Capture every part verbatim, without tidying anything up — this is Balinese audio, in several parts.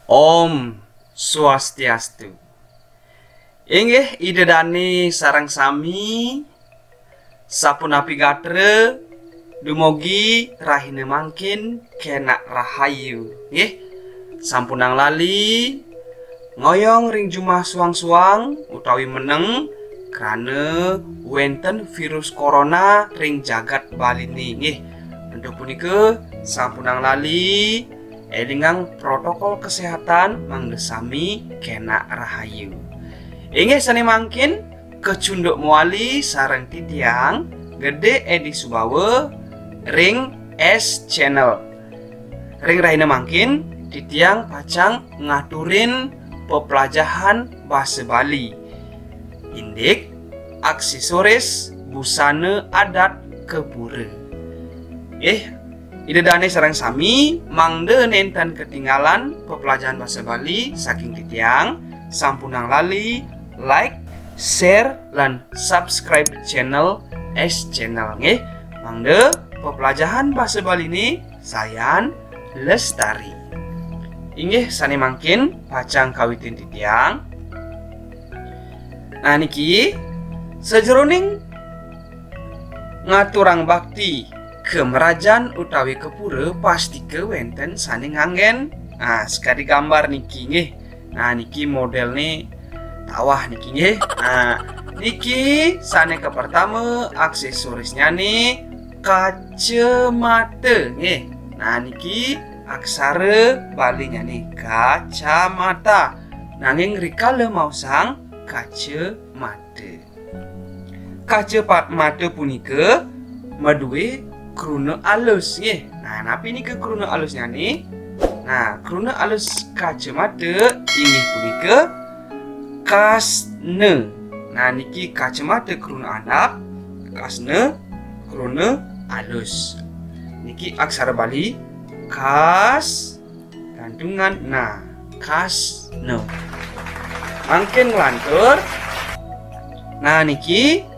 Om Swastiastu. Inggih, Ida Dane sareng sami, sapunapi gatra, dumugi rahina mangkin kenak rahayu, nggih. Sampunang lali ngoyong ring jumah suang-suang utawi meneng, krana wenten virus corona ring jagat Baline, nggih. Antuk punika, sampunang lali elingang protokol kesehatan mangda sami kenak rahayu. Inggih sane mangkin kacunduk mawali sareng titiang Gede Edi Subawa ring S Channel. Ring rahina mangkin titiang pacang ngaturin peplajahan basa Bali. Indik aksesoris busana adat ka pura. Eh, Ida Dane sareng sami mangda nenten ketinggalan peplajahan basa Bali saking titiang, sampunang lali like, share, lan subscribe channel S Channel nggih. Mangda peplajahan basa Baline sayan lestari. Inggih sane mangkin pacang kawitin titiang. Nah niki sajeroning ngaturang bakti ka mrajan utawi ka pura pastika wenten sane nganggen. Nah, sakadi gambar niki nggih. Nah, niki modelne tawah niki nggih. Nah, niki sane kapertama aksesorisnyane kacamata nggih. Nah, niki aksara Balinyane kacamata. Nanging rikala maosang kacamata. Kacamata punika madue kruna alus nggih. Nah, napi nika kruna alusnyane? Nah, kruna alus kacamata inggih punika kasna. Nah, niki kacamata kruna andap, kasna kruna alus. Niki aksara Bali kas gantungan na, kasna. Mangkin nglantur. Nah, niki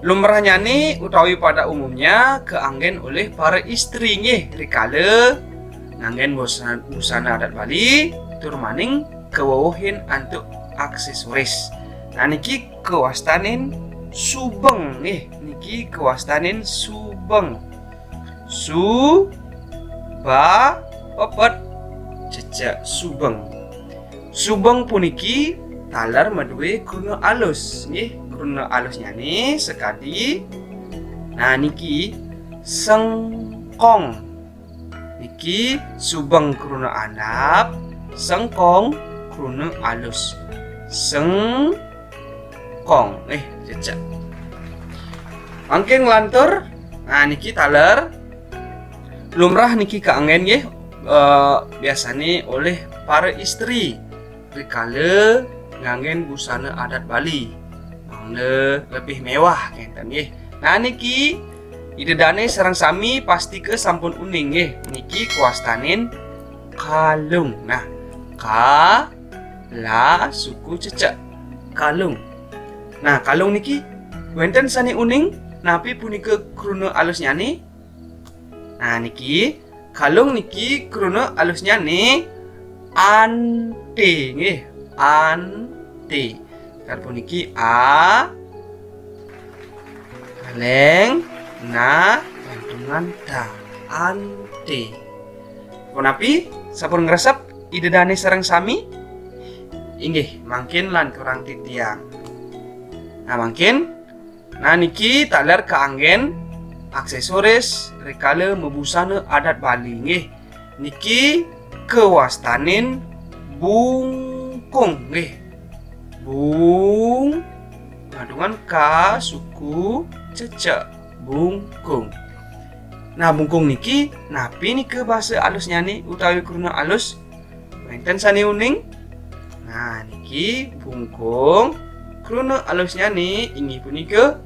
lumrahnyane utawi pada umumnya kaanggen olih para istri nggih rikala nganggen busana, busana adat Bali tur maning kawewehin antuk aksesoris. Nah, niki kawastanin subeng nggih, niki kawastanin subeng. Su, ba, pepet, cecek, subeng. Subeng puniki taler madue kruna alus nggih. Kruna alusnyane sakadi, nah, niki sengkong. Niki subeng kruna andap, sengkong kruna alus. Seng kong. Eh, cecek. Mangkin nglantur. Nah, niki taler. Lumrah niki kaanggen nggih, eh, biasane olih para istri rikala nganggen busana adat Bali. Mangda lebih mewah kenten nggih. Nah, niki Ida Dane sareng sami pastika sampun uning nggih. Niki kawastanin kalung. Nah, ka, la, suku, cecek. Kalung. Nah, kalung niki wenten sane uning, napi punika kruna alusnyane? Nah, niki kalung niki kruna alusnyane ante nggih, ante. Kal puniki a, kaleng, na, gantungan ta, ante. Punapi sampun ngresep Ida Dane sareng sami? Inggih, mangkin lanturang titiang. Nah, mangkin, nah, niki taler kaanggen aksesoris rikala mabusana adat Bali nggih. Niki kawastanin bungkung nggih. Bung, gantungan ka, suku, cecek, bungkung. Nah, bungkung niki napi nika basa alusnyane utawi kruna alus? Wenten sane uning? Nah, niki bungkung kruna alusnyane inggih punika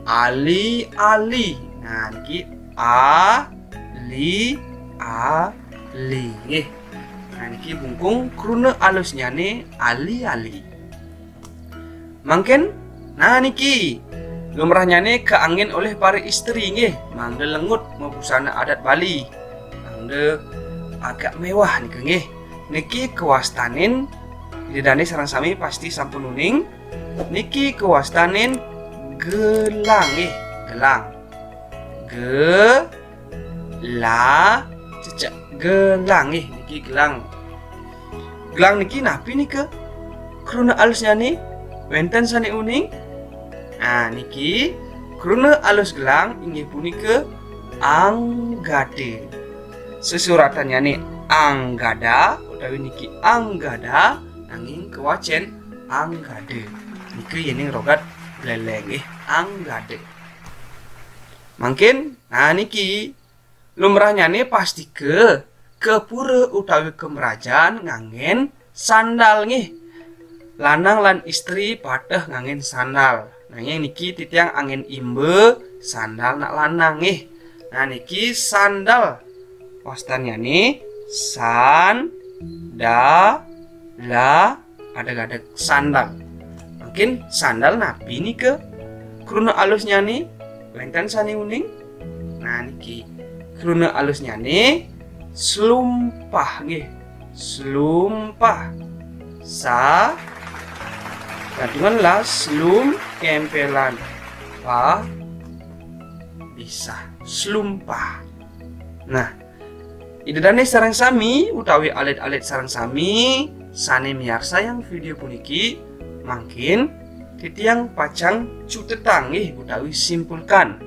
ali-ali. Nah, niki a, li, a, li nggih. Nah, niki bungkung kruna alusnyane ali-ali. Mangkin, nah, niki lumrahnyane kaanggen olih para istri nggih, mangda lengut mabusana adat Bali. Mangda agak mewah nika nggih. Niki kawastanin, Ida dané sareng sami pasti sampun uning. Niki kawastanin gelang nggih, gelang. Ge, la, cecek, gelang nggih, niki gelang. Gelang niki napi nika? Kruna alusnyané wénten sané uning? Nah, niki kruna alus gelang inggih punika anggada. Sesuratannyané anggada utawi niki anggada, nanging kawacén anggada. Nika yéning rogat bléléng nggih, anggada. Mangkin, nah niki lumrahnyané pastika ka pura utawi ka mrajan nganggén sandal nggih. Lanang lan istri pateh nganggén sandal. Nanging niki titiang anggén imba sandal nak lanang nggih. Nah niki sandal. Wastannyané san, da, la, adeg-adeg sandal. Mangkin sandal napi nika? Kruna alusnyané wénten sané uning? Nah niki. Kruna alusnyané slumpah nggih. Slumpah. Sa, gantungan la, slum, kémpélan pa, bisa. Slumpah. Nah, Ida dané sareng sami utawi alit-alit sareng sami sané miarsayang vidéo puniki, mangkin titiang pacang cutetang nggih utawi simpulkan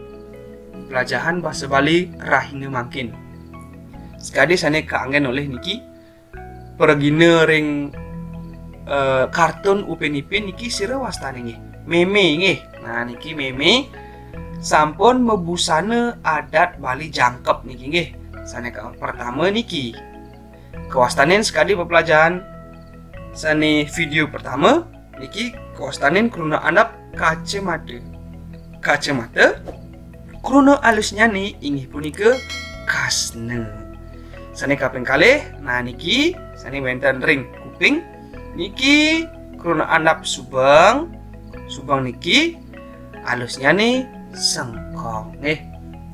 pelajahan basa Bali rahina mangkin. Sakadi sané kaanggén olih niki, pragina ring, eh, kartun Upin Ipin niki sira wastané nggih. Mémé nggih. Nah, niki mémé sampun mabusana adat Bali jangkep niki nggih. Sané ka-, pertama niki. Kawastanin sakadi pepelajahan sané vidéo pertama, niki kawastanin kruna andap kacamata. Kacamata, kruna alusnyané inggih punika kasna. Sané kaping kalih, nah niki sané wénten ring kuping. Niki kruna andap subeng. Subeng niki alusnyané sengkong nggih.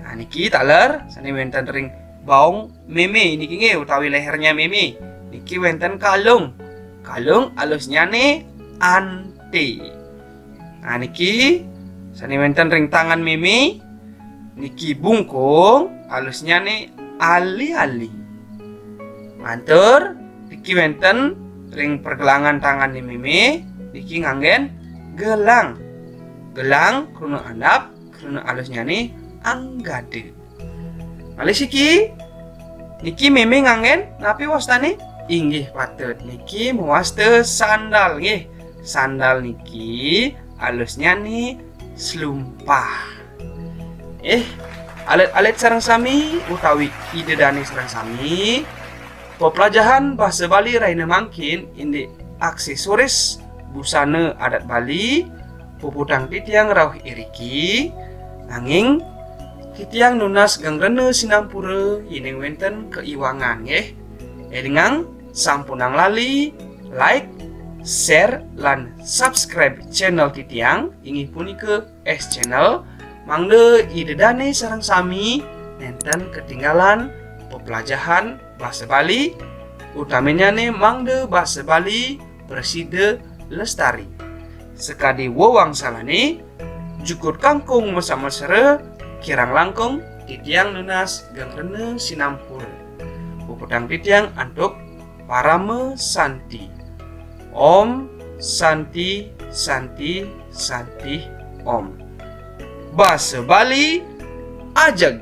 Nah niki taler sané wénten ring baong mémé niki nggih utawi léhérnya mémé. Niki wénten kalung. Kalung alusnyané anté. Nah niki sané wénten ring tangan mémé. Niki bungkung, alusnyané ali-ali. Mantur, niki wénten ring pergelangan tangané mémé, niki nganggén gelang. Gelang kruna andap, kruna alusnyané anggada. Malih siki, niki mémé nganggén napi wastané? Inggih patut, niki mawasta sandal nggih. Sandal niki alusnyané slumpah. Eh, alit-alit sareng sami utawi Ida dané sareng sami, pepelajahan basa Bali rahina mangkin indik aksesoris busana adat Bali, puputang titiang rauh iriki, nanging titiang nunas geng rena sinampura yéning wénten kaiwangan nggih. Élingang sampunang lali like, share, lan subscribe channel titiang inggih punika S Channel, mangda Ida dané sareng sami nénten ketinggalan pepelajahan basa Bali, utaminyané mangda basa Bali prasida lestari. Sakadi wewangsalané, jukut kangkung masa-mesra, kirang langkung titiang nunas geng rena sinampura. Puputang titiang antuk Parama Santi. Om Santi, Santi, Santi, Om. Basa Bali, ajeg.